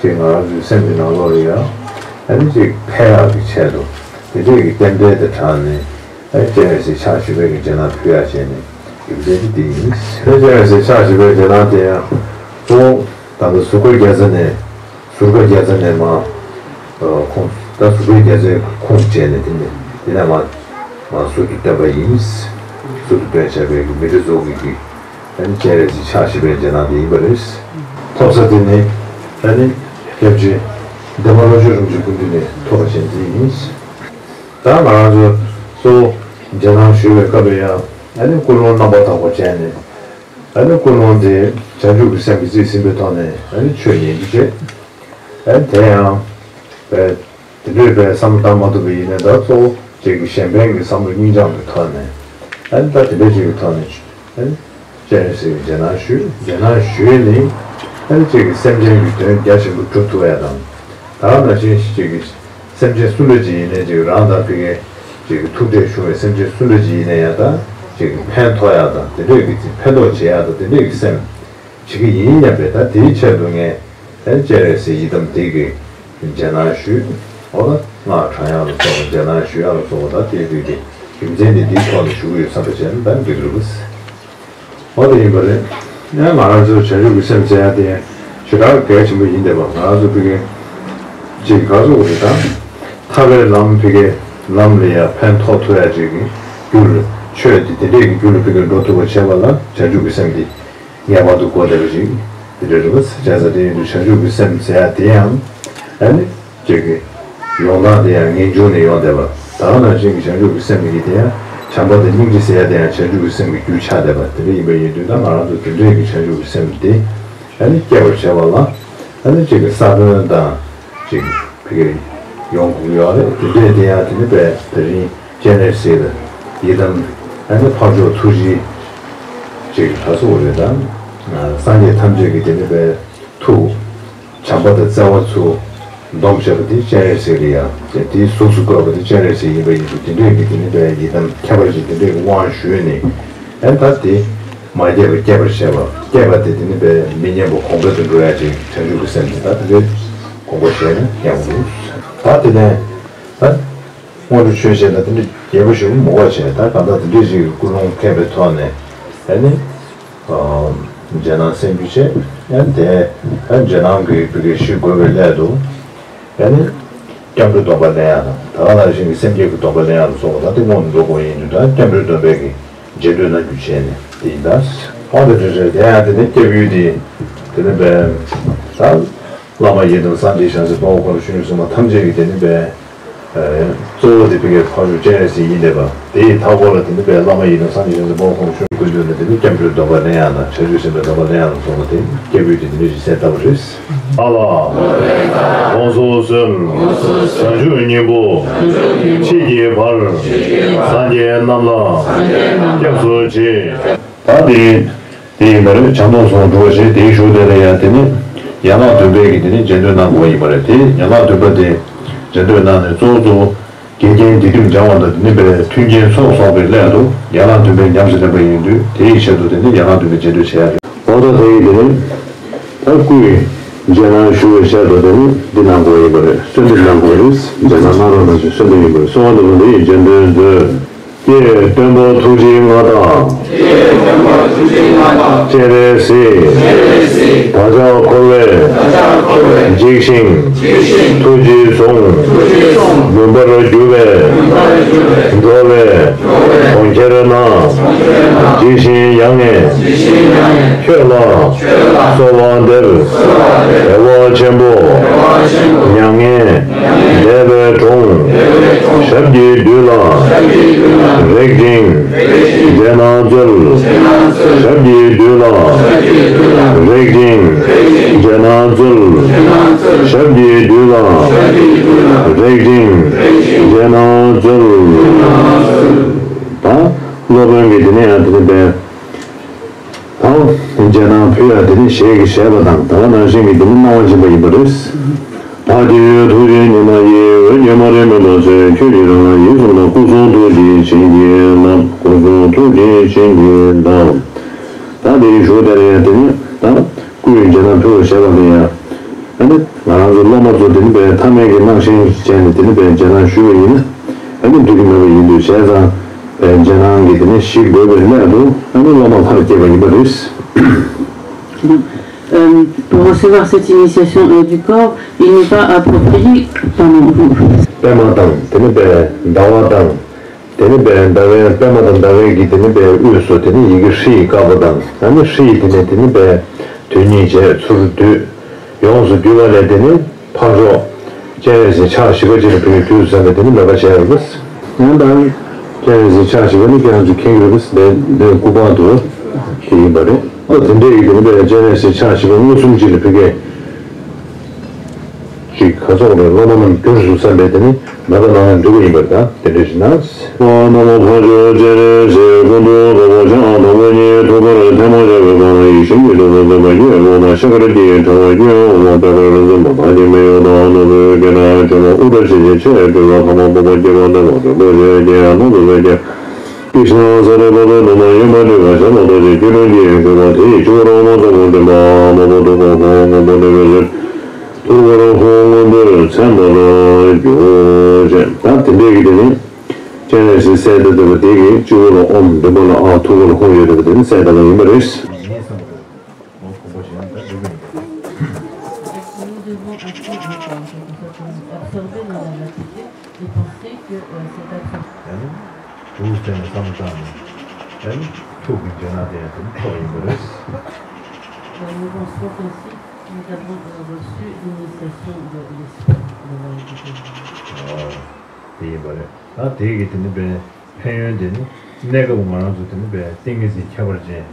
ཅིག་ང་རང་ཚོའི་སེམས་ཀྱི་ནང་ལོགས་ལ་ཡང་ཨ་ནི་ཅིག་འཕེལ་ཡག་གི་ཆེད་དུ་དེ་འདྲས་ཀྱི་རྟེན་འབྲེལ་དེ་དྲངས་ནས། ཨ་ནི་སྤྱན་རས་གཟིགས་ཕྱག་བཞི་པའི་གི་རྗེས་གནང་ཕུལ་ཡག་བྱས་ནས། རྒྱུ་མཚན་དེ་འདི་ཡིན། ཨ་ནི་སྤྱན་རས་གཟིགས་ཕྱག་བཞི་པའི་རྗེས་གནང་དེ་ཡང་གཙོ་བོ་ད་ལྟ་ཟུར་བཀའ་རྒྱལ་ཚ་ནས། ཟུར་བཀའ་རྒྱལ་ཚ་ནས་མར་ཁོང་ད་ཟུར་བཀའ་རྒྱལ་ཚའི་ཁོངས་བཅས་ནས་དེ་ནས་དེ་ནས་མར་མར་ཟུར་དུ་བཏོན་པ་ཡིན། ཟུར་དུ་བཏོན་བྱས་པའི་གི་མི་ཏྲ་རྫོགས་ཀྱི་གི་ཨ་ནི་སྤྱན་རས་གཟིགས་ཕྱག་བཞི་པའི་རྗེས་གནང་དེ་ཡིན་པ་རེད། ཐོབ་ས་དེ་ནི་ཨ་ནི་སྐྱབས་རྗེ་འདན་མ་བློ་ཆོས་རིན་པོ་ཆེ་སྐུ་མདུན་ནས་ཐོབ་པ་བྱས་འདི་ཡིན། ད་ང་རང་ཚོ་གཙོ་བོ་རྗེས་གནང་ཞུ་བའི་སྐབས་ལ་ཡང་ཨ་ནི་ཀུན་སློང་རྣམ་པར་དག་པ་བྱས་ནས། ཨ་ནི་ཀུན་སློང་དེ་བྱང་ཆུབ་ཀྱི་སེམས་ཀྱིས་རྩིས་ཟིན་པའི་ཐོག་ནས་ཨ་ནི་ཆོས་ཉན་རྒྱུ་བྱེད། ཨ་ནི་དེ་ཡང་བས་དེ་འདྲའི་བས་བསམ་བློ་བཏང་མ་ཐུབ་པ་ཡིན་ན། ད་གཙོ་བོ་ཅིག་གི་གཞན་ཕན་གྱི་བསམ་བློ་སྙིང་བཅངས་པའི་ཐོག་ནས། ཨ་ནི་ད་དེ་འདྲ་ཅིག་གི་ཐོག་ནས་ཨ་ནི། སྤྱན་རས་གཟིགས་ཀྱི་རྗེས་གནང་ཞུས། རྗེས་གནང་ཞུས་ནི་ཨ་ནི་གཅིག་གིས་སེམས་ཅན་གྱི་དོན་རྒྱ་ཆེན་པོ་སྒྲུབ་ཐུབ་ཡ་དང་། ད་ག་ནང་བཞིན་གཅིག་གིས་སེམས་ཅན་སུ་འདྲ་ཅིག་ཡིན་ནའི་གཅིག་རང་དང་ཕ་གིའི་གཅིག་གི་ཐུག་འཕྲད་བྱུང་བའི་སེམས་ཅན་སུ་འདྲ་ཅིག་ཡིན་ན་ཡང་ད་གཅིག་གིས་ཕན་ཐོགས་ཡ་དང་དེ་འདྲས་ཀྱི་ཕན་ཐོགས་བྱེད་ཡ་དང་དེ་འདྲས་ཀྱི་སེམས་བྱེད་ཀྱི་ཡིན་སྙམ་པའི། ད་དེའི་ཆེད་དུ་ངས་ཨ་ནི་སྤྱན་རས་གཟིགས་ཡི་དམ་འདི་གི་རྗེས་གནང་ཞུས། འོ་ད་སྔགས་བགྲང་ཡ་ལ་སོགས་པ་རྗེས་གནང་ཞུ་ཡ་ལ་སོགས་པ་ད་དེའི་རིགས་དེ་རྒྱུ་མཚན་དེ་འདིའི་ཐོག་ནས་ཞུ་གི་ཡོད་བསམ་པ་བྱས་ན་ད་འགྲིག་རེད་པ། འོ་དེ་ཡིན་པ་རེད། ཡང་ང་རང་ཚོའི་བྱང་ཆུབ་ཀྱི་སེམས་ཟེར་ཡ་དེ་ཞེ་དྲག་གལ་ཆེན་པོ་ཡིན་བསྡད་པ། ང་རང་ཚོ་ཕ་གི་ཅིག་ག་ཚོད་རེད་ད། ཐར་པའི་ལམ་ཕ་གི་ལམ་ལ་ཡ་ཕན་ཐོགས་ཐུབ་ཡ་ཅིག་གི་རྒྱུ་ལ་ཆོས་དེ་དེ་འདྲས་ཀྱི་རྒྱུ་ལ་ཕ་གི་འགྲོ་ཐུབ་པ་བྱེད་པ་ལ་བྱང་ཆུབ་ཀྱི་སེམས་དེ་ངེས་པར་དུ་དགོས་བསྡད་པ་ཅིག་དེ་འདྲ་རེད་པ། བྱས་ཙང་དེ་ཡིན་དུས་བྱང་ཆུབ་ཀྱི་སེམས་ཟེར་ཡ་དེ་ཡང་ཨ་ནི། ཅིག་གི་ཡོང་སྟངས་དེ་ཡང་ངེས་འབྱུང་ནས་ཡོང་བསྡད་པ། ད་ག་ནང་བཞིན་གྱི་བྱང་ཆུབ་ཀྱི་སེམས་ཀྱི་དེ་ཡང་བྱམས་པ་དང་སྙིང་རྗེ་ཟེར་ཡ་དེ་ཡང་བྱང་ཆུབ་ཀྱི་སེམས་ཀྱི་རྒྱུ་ཆགས་བསྡད་པ་དེ་འདྲ་ཡིན་པ་ཡིན་དུས། ད་ང་རང་ཚོ་དེ་འདྲས་ཀྱི་བྱང་ཆུབ་ཀྱི་སེམས་དེ་ཨ་ནི་སྐྱེ་བར་བྱེད་པ་ལ་ཨ་ནི་ཅིག་གི་ས་བོན་དང་ཅིག་ཕ་གིར་ཡོང་དགོས་ཡོད་རེད། དེ་འདྲས་དེ་ཡང་དེ་ནི་པས་དེ་རིང་སྤྱན་རས་གཟིགས་ལ་ཡི་དམ་ཨ་ནི་འཕགས་མཆོག་ཐུགས་རྗེ་ཅིག་ལྷ་ཚོགས་རེད་དང་སངས་རྒྱས་ཐམས་ཅད་ཀྱི་དེ་ནི་པས་ཐུགས། བྱམས་པ་དང་བརྩེ་བ་ཚུར་འདོམས་བྱས་པ་དེ་སྤྱན་རས་གཟིགས་རེད་ཡ། དེ་དེའི་གཟུགས་སུ་བཀོད་པ་དེ་སྤྱན་རས་གཟིགས་ཡིན་པ་ཡིན་དུས་དེ་འདྲས་ཀྱི་དེ་ནི་པའི་ཡི་དམ་ཁྱད་པར་ཅན་དེ་འདྲས་ཀྱི་དབང་ཞུས་ནས་ཨེ་ད་དེ་མ་སྐྱེས་པ་སྐྱེད་པར་བྱེད་པ། སྐྱེས་པ་དེ་དེ་ནི་པའི་མི་ཉམས་པ་གོང་འཕེལ་དུ་འགྲོ་ཡ་ཅིག་བྱང་ཆུབ་ཀྱི་སེམས་དེ་ད་དེ་འདྲའི་དགོངས་པ་བཞེས་ན་ཡག་པོ་འདུག་ད་དེ་ནས་ད། སྔོན་འགྲོ་ཆོས་བཤད་ན་དེ་འདྲ་རྒྱས་པོ་ཞིག་མི་དགོས་བྱས། ད་གང་ལྟར་དེ་འདྲ་ཞིག་ཀུན་སློང་མཁས་པའི་ཐོག་ནས་ཨ་ནི་རྗེས་གནང་གསན་རྒྱུ་བྱས། ཨ་ནི་དེ་ཨ་རྗེས་གནང་གི་བི་གའི་ཞུ་དགོས་པའི་སླད་དུ་ཨ་ནི་སྐྱབས་འགྲོའི་སྡོམ་པ་ལེན་ཡག་དང་། ད་ག་ནང་བཞིན་གྱི་སེམས་བསྐྱེད་ཀྱི་སྡོམ་པ་ལེན་ཡག་ལ་སོགས་པ་ད་དེ་སྔོན་འགྲོ་དགོས་ཡིན་དུས། ད་སྐྱབས་འགྲོའི་སྡོམ་པའི་གི་རྗེས་ཟློས་གནང་རྒྱུ་བྱས་ནས་དེ་ཡིན་ད། ཨོ་དེ་འདྲ་རེད། དེ་ཡང་དེ་ནི་སྐྱབས་ཡུལ་དེ་དེ་ནི་བས་ད། བླ་མ་ཡི་དམ་སངས་རྒྱས་ཞལ་གསུམ་དཔའ་བོ་དཀོན་མཆོག་གསུམ་མ་ཐམས་ཅད་ཀྱི་དེ་ནི་བས། གཙོ་བོ་དེ་བི་གའི་འཕགས་མཆོག་སྤྱན་རས་གཟིགས་ཡིན་བསྡད་པ། དེ་ཡི་མཐའ་སྐོར་ལ་དེ་ནི་བས་བླ་མ་ཡི་དམ་སངས་རྒྱས་ཞལ་གསུམ་དཔའ་བོ་དཀོན་མཆོག་སྐུ་མདུན་ལ་དེ་ནི་སྐྱབས་འགྲོའི་སྡོམ་པ་ལེན་ཡག་དང་། ཕྱག་རྒྱུ་གསན་པའི་སྡོམ་པ་ལེན་ཡག་ལ་སོགས་པ་དེ་སྐྱབས་ཡུལ་དེ་དེ་འདྲ་ཞིག་གསལ་བཏབ་པ་རེད། ཨ་ལ། དགོངས་སུ་གསོལ། བྱང་ཆུབ་སྙིང་པོ་མཆིས་ཀྱི་བར། སངས་རྒྱས་རྣམས་ལ་སྐྱབས་སུ་མཆི། ད་དེ། དེ་ཡིན་པ་རེད། བྱང་སྡོམ་སོགས་སྒྲུབ་པ་བྱས། དེའི་གཞུག་དེ་ལ་ཡང་དེ་ནི་ཡན་ལག་བདུན་པའི་གི་དེ་ནི་རྗེས་ཟློས་གནང་དགོས་ཡིན་པ་རེད། དེ་ཡན་ལག་བདུན་པ་དེ་རྗེས་ཟློས་གནང་ནས་གཙོ་བོ་གཙོ་བོ་དགེ་རྒན་འདི་དུས་སྦྱང་བ་དང་དེ་ནི་པའི་མཐུན་རྐྱེན་ཚོགས་གསོག་པའི་སླད་དུ་ཡན་ལག་བདུན་པའི་ཉམས་སུ་ལེན་པ་ཡིན་དུས། དེའི་ཆེད་དུ་དེ་ནི་ཡན་ལག་བདུན་པའི་རྗེས་ཟློས་བྱེད་ཡག་རེད། འོ་ད་དེ་ཡི་དེ་ནི་ད་སྐུའི་རྗེས་གནང་ཞུ་བའི་ཆེད་དུ་དེ་ནི་འདི་གནང་དགོས་ཡིན་པ་རེད། གསོལ་འདེབས་གནང་དགོས་རེད། རྗེས་གནང་གནང་རོགས་གནང་ཞེས་གསོལ་འདེབས་ཡིན་པ་རེད། གསོལ་བ་འདེབས་པ་འདི་ཡི་རྗེས་ཟློས་མཛོད། ཀྱེ་སྟོན་པ་ཐུགས་རྗེའི་མངའ་བདག་སྤྱན་རས་གཟིགས། བདག་ཅག་འཁོར་བས་འཇིགས་ཤིང་ཐུགས་རྗེས་ཟུངས། མུན་པར་གྱུར་པའི་འགྲོ་བའི་གྲོང་ཁྱེར་ན། འཇིགས་ཤིང་ཡ་ངས་ཁྱོད་ལ་གསོལ་བ་འདེབས། བདེ་བ་ཆེན་པོ་མྱ་ངན་འདས་པའི་གྲོང་། ཞབས་ཀྱི་རྡུལ་ལ་རེག་ཅིང་རྗེས་གནང་སྩོལ། ཞབས་ཀྱི་རྡུལ་ལ་རེག་ཅིང་རྗེས་གནང་སྩོལ། ཞབས་ཀྱི་རྡུལ་ལ་རེག་ཅིང་རྗེས་གནང་སྩོལ། ད་སློབ་དཔོན་གྱིས་དེ་ནས་ཡང་དེ་ནས་འབད། དང་། རྗེས་གནང་ཕུལ་ཡ་དེ་ནི་ཞལ་གྱིས་བཞེས་པ་དང་། ད་ག་ནང་བཞིན་གྱི་དེ་ནི་གནང་བ་བྱིན་པ་ཡིན་པ་རེད། བདག་གི་ཐུགས་རྗེའི་ཉི་མ་ཡིས། འོད་སྙེམས་མ་རིག་མུན་པ་སེལ། ཁྱོད་ཀྱི་རང་ངང་ཡིད་གསུམ་ལ། སྐུ་གསུང་ཐུགས་ཀྱི་བྱིན་གྱིས་བརླབ། སྐུ་གསུང་ཐུགས་ཀྱི་བྱིན་གྱིས་བརླབ། ད་དེའི་གཞུག་དེ་ལ་ཡང་དེ་ནི་ད་སྐུའི་རྗེས་གནང་ཕུལ་བར་བྱེད་པ་ལ་ཡང་། ཨ་ནི་ང་རང་ཚོ་སློབ་མ་ཚོ་དེ་ནི་བས་ཐ་མལ་གྱི་སྣང་ཞེན་བྱས་ནས་དེ་ནི་བས་རྗེས་གནང་ཞུས་པ་ཡིན་ན། ཨ་ནི་འགྲིག་གི་མེད་པ་ཡིན་དུས། བྱས་ཙང་བས་རྗེས་གནང་གི་དེ་ནི་ཞིག་དགོས་པའི་སླད་དུ་ཨ་ནི་སློབ་མ་ཕར་བསྐྱེད་པ་ཡིན་པ་རེད། Donc, euh, pour recevoir cette initiation euh, du corps, il n'est pas approprié, pardon, vous. པདྨ་དང་དེ་ནི་བས་ཟླ་བ་དང་། དེ་ནི་བས་ཟླ་བའི་པདྨ་དང་ཟླ་བའི་གི་དེ་ནི་བས་དབུས་སུ་དེ་ནི་ཡི་གེ་ཧྲཱིཿདཀར་པོ་དང་། ཨ་ནི་ཧྲཱིཿདེ་ནི་དེ་ནི་བས་དོན་གཉིས་བྱས་ཚུར་བསྡུས། ཡོངས་སུ་བསྡུས་པ་ལས་དེ་ནི་འཕགས་མཆོག་སྤྱན་རས་གཟིགས་ཕྱག་བཞི་པ་ཅིག་ལ་ཕུལ་བའི་དུས་སུ་བསམ་པའི་དེ་ནི་མོས་པ་བྱས་ཡོད་པས། ཡང་དང་། སྤྱན་རས་གཟིགས་ཕྱག་བཞི་པ་ནི་ཁྱེད་རང་ཚོས་མཁྱེན་གྱི་རེད་པས། དེ་དེ་སྐུ་པར་དུ་དེ་ཡིན་པ་རེད། ཨོ་དེ་འདྲས་ཡིན་དུས་སྤྱན་རས་གཟིགས་ཕྱག་བཞི་པ་མངོན་སུམ་ཅིག་ལ་ཕུལ་མཁན་ཅིག་ག་ཚོད་རེད། སློབ་མ་རྣམས་གྱུར་སོང་བསམ་པའི་དེ་ནི་མོས་པ་གནང་ན་འགྲིག་པ་ཡིན་པར་ད་དེ་འདྲས་ཞིག་གནང་། ཨོ་ན་མོ་འཕགས་མཆོག་སྤྱན་རས་གཟིགས། སྐུ་མདོག་དཀར་པོ་ཕྱག་དང་པོ་གཉིས་ཐུགས་ཀར་ཐལ་མོ་སྦྱར་བའི་བར་ན་ཡིད་བཞིན་གྱི་སྤྲུལ་པ་འཛིན་པ་བརྒྱད། འོག་མ་ཤཱཀྱ་ཐུབ་པའི་ཕྲེང་བ་བཅུ། འོག་མ་པད་དཀར་འཛིན་པ་དག་གི་མིང་ཡོངས་དང་། ནུབ་མོ་ཀུན་ནས་ཆེན་པོ་ཨུ་ཏྲ་ཤཱི་ཀའི་ཕྱག་བྲིས་པ། ཐ་མ་པུས་པ་དཀྱིལ་པ་ལྟེ་བ་རིན་པོ་ཆེའི་རྒྱན། རྣམ་ཐོས་སྲས་བརྒྱད། ཀྱི་ཤིང་ས་ལེ་པ་ཏི་ནུ་མ་ཡོན་མ་ཏི་ག་ཤ་མ་ཏོ་ཞེས་བཅུ་དྲུག་གི་བཞུགས་པ། དེ་ཡི་སྤྱི་བོར་ཨོཾ་ཟམ་པོ་འདྲེན་པ། མ་པ་ཏུ་པ་ཧོ། དངོས་པོ་འདྲེན་པའི་ཚུལ། ཐུགས་ཀར་ཧཱུྃ་སྔོན་པོས་མཚན་པར་གྱུར་ཅིག་ད་དེ་འདྲས་ཀྱི་དེ་ནི། སྤྱན་རས་གཟིགས་གསལ་བཏབ་པ་དེ་གི་སྤྱི་བོ་ལ་ཨོཾ་མདུན་པ་ལ་ཨཱཿ་ཐུགས་ཀར་ཧཱུྃ་ཡོད་པ་དེ་ནི་གསལ་བཏབ་པ་ཡིན་པ་རེད། Nous devons apprendre à absorber dans la matière et penser que euh, c'est absor- ཨ་ནི་དུག་བཙལ་ནས་བསམ་བློ་བཏང་ནས་ཨ་ནི་ཐུགས་ཀྱི་འཇོན་ནག་དེ་ཡང་དེ་ནི་ཐོབ་པ་ཡིན་པ་རེད། Euh, nous pensons qu'ainsi nous avons euh, reçu l'initiation de l'esprit de la vie divine. ཨོ། དེ་ཡིན་པ་རེད། ད་དེ་གི་དེ་ནི་བས་ཕན་ཡོན་དེ་ནི་གནས་སྐབས་ང་རང་ཚོ་དེ་ནི་བས་ཏིང་ངེ་འཛིན་ཁྱད་པར་ཅན་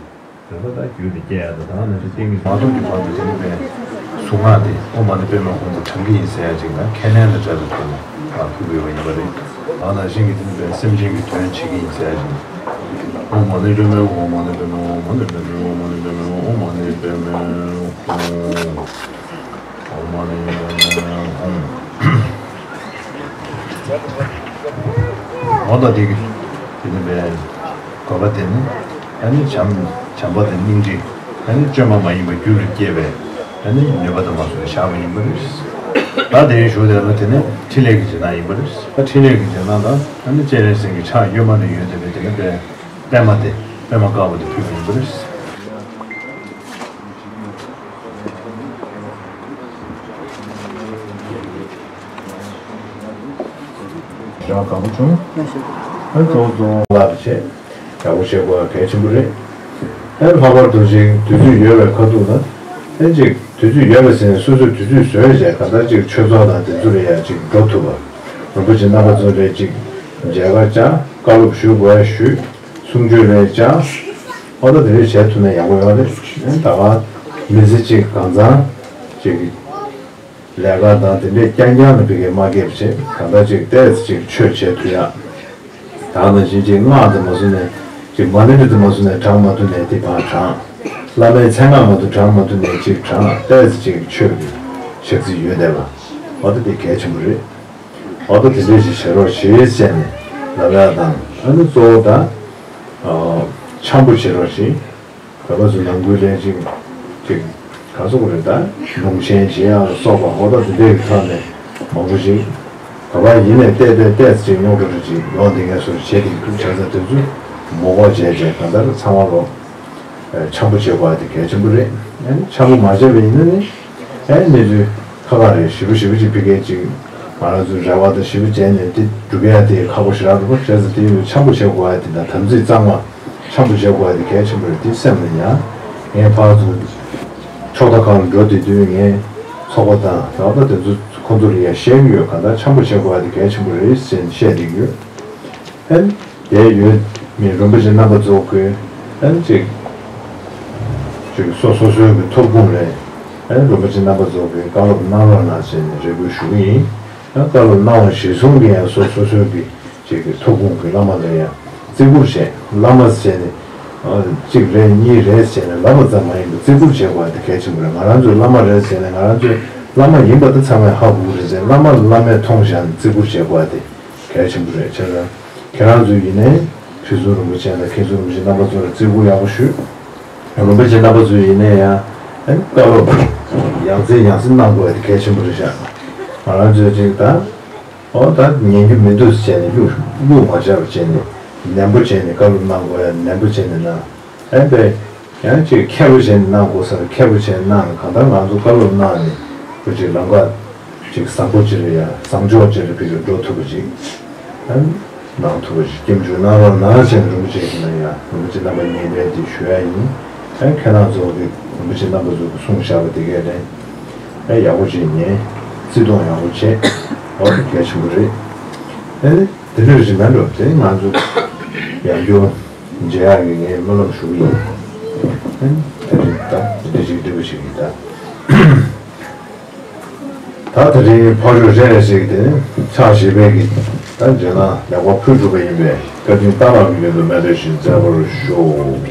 རེད་པ། ད་རྒྱུད་ལ་སྐྱེ་ཡ་དང་། ད་ནང་བཞིན་ཏིང་ངེ་འཛིན་མ་ཐོབ་ཀྱི་བར་དུ་དེ་ནི་བས་གཟུངས་སྔགས་དེ་ཨོཾ་མ་ཎི་པདྨེ་ཧཱུྃ་དེ་བགྲང་གི་ཡིན་ཟེར་ཡ་ཅིག་ལ་ཁས་ལེན་ལ་སྦྱར་བའི་ཐོག་ནས་ཕུལ་དགོས་པ་ཡིན་པ་རེད། ད་ནང་བཞིན་གྱི་དེ་ནི་བས་སེམས་ཅན་གྱི་དོན་བྱེད་ཀྱི་ཡིན་ཟེར་ཡ་ཅིག་ཨོཾ་མ་ཎི་པདྨེ་ཧཱུྃ། ཨོཾ་མ་ཎི་པདྨེ་ཧཱུྃ། ཨོཾ་མ་ཎི་པདྨེ་ཧཱུྃ། ཨོཾ་མ་ཎི་པདྨེ་ཧཱུྃ། ཨོཾ་མ་ཎི་པདྨེ་ཧཱུྃ། ཨོཾ་མ་ཎི་པདྨེ་ཧཱུྃ། འོ་ད་དེ་གི་དེ་ནི་བས་དགོས་པ་དེ་ནི་ཨ་ནི་བྱམས་བྱམས་པ་དང་སྙིང་རྗེ། ཨ་ནི་བཅོས་མ་མ་ཡིན་པ་རྒྱུད་ལ་སྐྱེས་པའི་ཨ་ནི་ནུས་པ་དང་མ་སོགས་པ་བཞག་པ་ཡིན་པ་རེད། ད་དེ་ཞུ་བསྡད་ལ་དེ་ནས་འཕྲིན་ལས་ཀྱི་རྗེས་གནང་ཡིན་པ་རེད། ད་འཕྲིན་ལས་ཀྱི་རྗེས་གནང་དང་ཨ་ནི་སྤྱན་རས་གཟིགས་ཀྱི་ཕྱག་གཡོན་མ་ནས་ཡོད་བསྡད་པའི་དེ་ནས་པདྨ་དེ་པདྨ་དཀར་པོ་དེ་ཕུལ་གྱི་ཡིན་པ་རེད། ཞེ་དྲག་དགའ་པོ་བྱུང་། ཨ་གཙོ་བོ་གཙོ་བོ་ལགས་བྱས། ཡག་པོ་བྱེད་དགོས་པ་གལ་ཆེན་པོ་རེད། ཨེ་ལྷག་པར་དུ་ཅིག་དུས་ཚོད་ཡོལ་བའི་ཁ་ཐུག་ན། ཨེ་ཅིག་དུས་ཚོད་ཡོལ་བ་ཟེར་ནས་སོ་སོས་དུས་ཚོད་བཟོས་བྱས་གང་ལྟར་ཅིག་ཆོས་ཚོགས་དང་དེ་ཚོ་ལ་ཡང་ཅིག་འགྲོ་ཐུབ་པ། རིན་པོ་ཆེ་རྣམ་པ་ཚོ་ལ་ཅིག་མཇལ་ཁ་བཅར། བཀའ་སློབ་ཞུ་དགོས་ཞུས། གསུང་ཆོས་ལ་བཅར། ཨོ་ད་དེ་འདྲས་བྱས་ཐུབ་ན་ཡག་པོ་ཡོད་རེད། ཨེ་ད་ག་མི་ཚེ་ཅིག་གང་ཚང་ཅིག་ལས་ཀ་དང་དེ་འདྲས་རྐྱང་རྐྱང་ལ་ཕ་གིར་མ་སྐྱེལ་བྱས་གང་ལྟར་ཅིག་ཏོག་ཙམ་ཅིག་ཆོས་བྱེད་ཐུབ་ཡ། ད་ནང་བཞིན་ཅིག་སྔགས་དེ་མ་བཟུང་ནས་ཅིག་མ་ཎི་དེ་མ་བཟུང་ནས་བགྲང་མ་ཐུབ་ནས་དེ་ཕར་བགྲང་། བླ་མའི་མཚན་སྔགས་མ་གཏོགས་བགྲང་མ་ཐུབ་ནས་ཅིག་བགྲང་། ཏོག་ཙམ་ཅིག་ཆོས་ཀྱི་ཕྱག་རྩིས་ཡོད་བསྡད་པ། འོ་ད་དེ་གལ་ཆེན་པོ་རེད། འོ་ད་དེ་འདྲས་ཅིག་བྱེད་རོགས་བྱེད་ཟེར་ནས་ལབ་ཡ་དང་། ཨ་ནི་གཙོ་བོ་ད་འཆམ་པོ་བྱེད་རོགས་བྱེད། ག་པར་སུ་ནང་ཁུལ་ལས་ཅིག་ཅིག་ག་སོགས་རེད་ད། ལུང་ཆེན་བྱེད་ཡག་ལ་སོགས་པ་འོ་ད་དེ་འདྲའི་ཐོག་ནས་མང་པོ་ཞིག་ག་པར་ཡིན་ནས་བལྟས་བལྟས་བལྟས་ཅིག་རྙོག་དྲ་ཅིག་ཡོང་དེ་ངས་སོར་བྱེད་དེ་འདུག་བྱས་ཙང་དེ་ཚོ་མོ་གོ་བྱས་བྱས་གང་ལྟར་ཚང་མ་ལོ་འཆམ་པོ་བྱེད་དགོས་དེ་གལ་ཆེན་པོ་རེད། འཆམ་པོ་མ་བྱས་པ་ཡིན་ན་ནི་ཨེ་གནས་ཚུལ་ཁག་ཁག་རེད། ཞིབ་པོ་ཞིབ་པོ་ཅིག་ཕ་གིར་ཅིག་ང་རང་ཚོའི་རེ་བ་དང་ཞིབ་པོ་བྱས་ནས་དེ་སྒྲུབ་ཡ་དེ་ཁག་པོ་ཞེ་དྲག་འདུག་པ། བྱས་ཙང་དེ་ཡོད་འཆམ་པོ་བྱེད་དགོས་ཡ་དེ་དང་དམ་ཚིག་གཙང་མ་འཆམ་པོ་བྱེད་དགོས་ཡ་དེ་གལ་ཆེན་པོ་རེད། དེ་སེམས་ལ་ཉར། ངས་ཕར་ཚུར་ཕྱོགས་མཐའ་ཁག་ལ་འགྲོ་བསྡད་དུས་ངས་ཚོགས་པ་དང་རོགས་པ་དེ་ཚོ་ཁོང་ཚོ་ལ་ཡ་བཤད་ཀྱི་ཡོད། གང་ལྟར་འཆམ་པོ་བྱེད་དགོས་ཡ་དེ་གལ་ཆེན་པོ་རེད་ཟེར་ནས་བཤད་བསྡད་ཀྱི་ཡོད། ཨན། དེ་ཡོད་མི་རིན་པོ་ཆེ་རྣམ་པ་ཚོ་གིས་ཨན་ཅིག་ཅིག་སོ་སོ་སོའི་གི་ཐུགས་དགོངས་ལས་ཨན་རིན་པོ་ཆེ་རྣམ་པ་ཚོ་གིས་བཀའ་སློབ་གནང་རོགས་གནང་ཟེར་ནས་རེ་སྐུལ་ཞུ་གི་ཡིན། ཨན་བཀའ་སློབ་གནང་བ་གཞིར་བཟུང་གིས་ཡང་སོ་སོ་སོའི་གི་ཅིག་གི་ཐུགས་དགོངས་གི་བླ་མ་ལ་ཡང་བརྩི་བཀུར་བྱས། བླ་མ་ཟེར་ནས་ཨ་གཅིག་རེད་གཉིས་རེད་ཟེར་ནས་ལབ་པ་ཙམ་མ་ཡིན་པར་བརྩི་བཀུར་བྱེད་དགོས་པ་དེ་གལ་ཆེན་པོ་རེད། ང་རང་ཚོའི་བླ་མ་རེད་ཟེར་ནས་ང་རང་ཚོའི་བླ་མ་ཡིན་པ་དེ་ཚང་མས་ཧ་གོ་གི་རེད་ཟེར། བླ་མ་བླ་མས་མཐོང་བཞག་ནས་བརྩི་བཀུར་བྱེད་དགོས་པ་དེ་གལ་ཆེན་པོ་རེད། བྱས་ཙང་ཁྱེད་རང་ཚོ་ཡིན་ནའི་ཁྲི་ཟུར་རིན་པོ་ཆེ་དང་མཁན་ཟུར་རིན་པོ་ཆེ་རྣམ་པ་ཚོ་ལ་བརྩི་བཀུར་ཡག་པོ་ཞུ། རིན་པོ་ཆེ་རྣམ་པ་ཚོ་ཡིན་ནའི་ཡང་ཨ་ནི་བཀའ་སློབ་ཡང་སེ་ཡང་སེ་གནང་དགོས་པ་དེ་གལ་ཆེན་པོ་རེད་ཤག་ང་རང་ཚོས་ཅིག་ད་ཨོ་ད་ཉན་རྒྱུ་མི་འདུག་ཟེར་ནས་གཡུག་གཡུག་མ་བྱས་པ་བྱས་ནས་ནན་པོ་བྱས་ནས་བཀའ་སློབ་གནང་དགོས་ཡ་ནན་པོ་བྱས་ནས་གནང་། ཨེ་པས། ཡང་ཅིག་མཁས་པོ་བྱས་ནས་གནང་དགོས་ས་རེད། མཁས་པོ་བྱས་ནས་གནང་ནས་གང་ལྟར་ང་ཚོ་བཀའ་སློབ་གནང་ནས་ཁོ་ཅིག་ལམ་ཁ་ཅིག་བཟང་པོ་ཅིག་ལ་ཡ་བཟང་ཕྱོགས་ཅིག་ལ་ཕེབས་ཀྱི་འགྲོ་ཐུབ་པ་ཅིག་ཨ་གནང་ཐུབ་པ་ཅིག་སྐྱབས་འཇུག་གནང་རོགས་གནང་བྱས་ནས་རིན་པོ་ཆེ་གི་ན་ཡ་རིན་པོ་ཆེ་རྣམ་པ་གཉིས་ལན་འདི་ཞུ་ཡ་ཡིན། ཨ་ཁྱེད་རང་ཚོ་གི་རིན་པོ་ཆེ་རྣམ་པ་ཚོ་གི་གསུངས་བཞག་པ་དེ་གའི་ལན་ཨ་ཡག་པོ་ཅིག་ཉན། བརྩི་མཐོང་ཡག་པོ་བྱས། འོ་དེ་གལ་ཆེན་པོ་རེད། ཨ་ནི་དེ་འདྲ་ཞིག་མེད་འགྲོ་དེ་ང་ཚོ་ཡང་སྐྱོ། མཇལ་ཡག་གི་ངས་སྨོན་ལམ་ཞུ་གི་ཡིན། ཨ་ནི་དེ་རིང་ད་འདི་ཞིག་འགྲིག་པ་ཞིག་ཡིན་ད། ད་དེ་རིང་ཕ་ཆོས་རེ་རེ་ཞིག་དེ་ཕྱག་བཞི་པའི་གི་ད་འཇོན་ན་ལེགས་པར་ཕུལ་གྲུབ་པ་ཡིན་པས་བཀའ་དྲིན་གཏན་རབ་ཀྱི་མདུན་དུ་སྨོན་འདུན་ཞུ་མཛད་པར་ཞུ།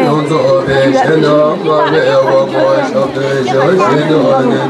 ཡོངས་རྫོགས་པའི་ཞིང་དུ་མ་བའི་དབང་པོ་ཞབས་ཏུ་ཞུ་བཞིན་དུ་ནི།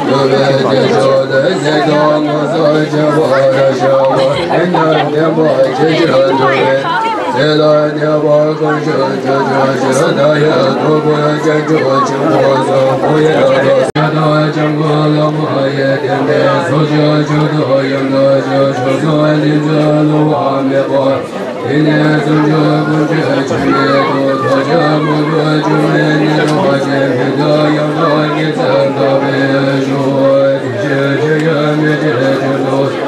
འདུལ་བའི་རྒྱན་མཆོག་ཏུ་ནི་ཀྱང་ངོ་སོ་ཇི་བར་བྱ་བ་ཡིན་ན། བརྟན་པོ་ཇི་ལྟར་འདུལ་བའི་ཚེ་ལ་ཉེ་བར་གང་བྱུང་ཆོས་ཅན། ཞིང་དང་ཡང་སྟོབས་པོ་རྒྱན་མཆོག་ཆེན་པོ་སོགས་ཀུན་ཡང་དག་ས་དང་འཇམ་མགོན་བླ་མ་ཡི་བསྟན་པའི་སྲོག་ཆགས་མཆོག་ཏུ་ཡང་དག་ཅིང་། ཕྱོགས་བཅུ་ནི་འཛིན་བསླུ་བ་མེད་པ། དེ་ནས་བྱང་ཆུབ་ཀུན་གྱི་ཆོས་ཉིད་དུ། ཐོབ་བྱ་མང་པོ་འབྱུང་བའི་ནི། རྟོགས་པ་ཅན་ཕན་བདེ་ཡང་དག་ཉིད་ཅན། དག་པའི་མཆོག་དེ་བཞིན་གཞན་ཡང་མི་མཇལ་ཕྱིར་དུ།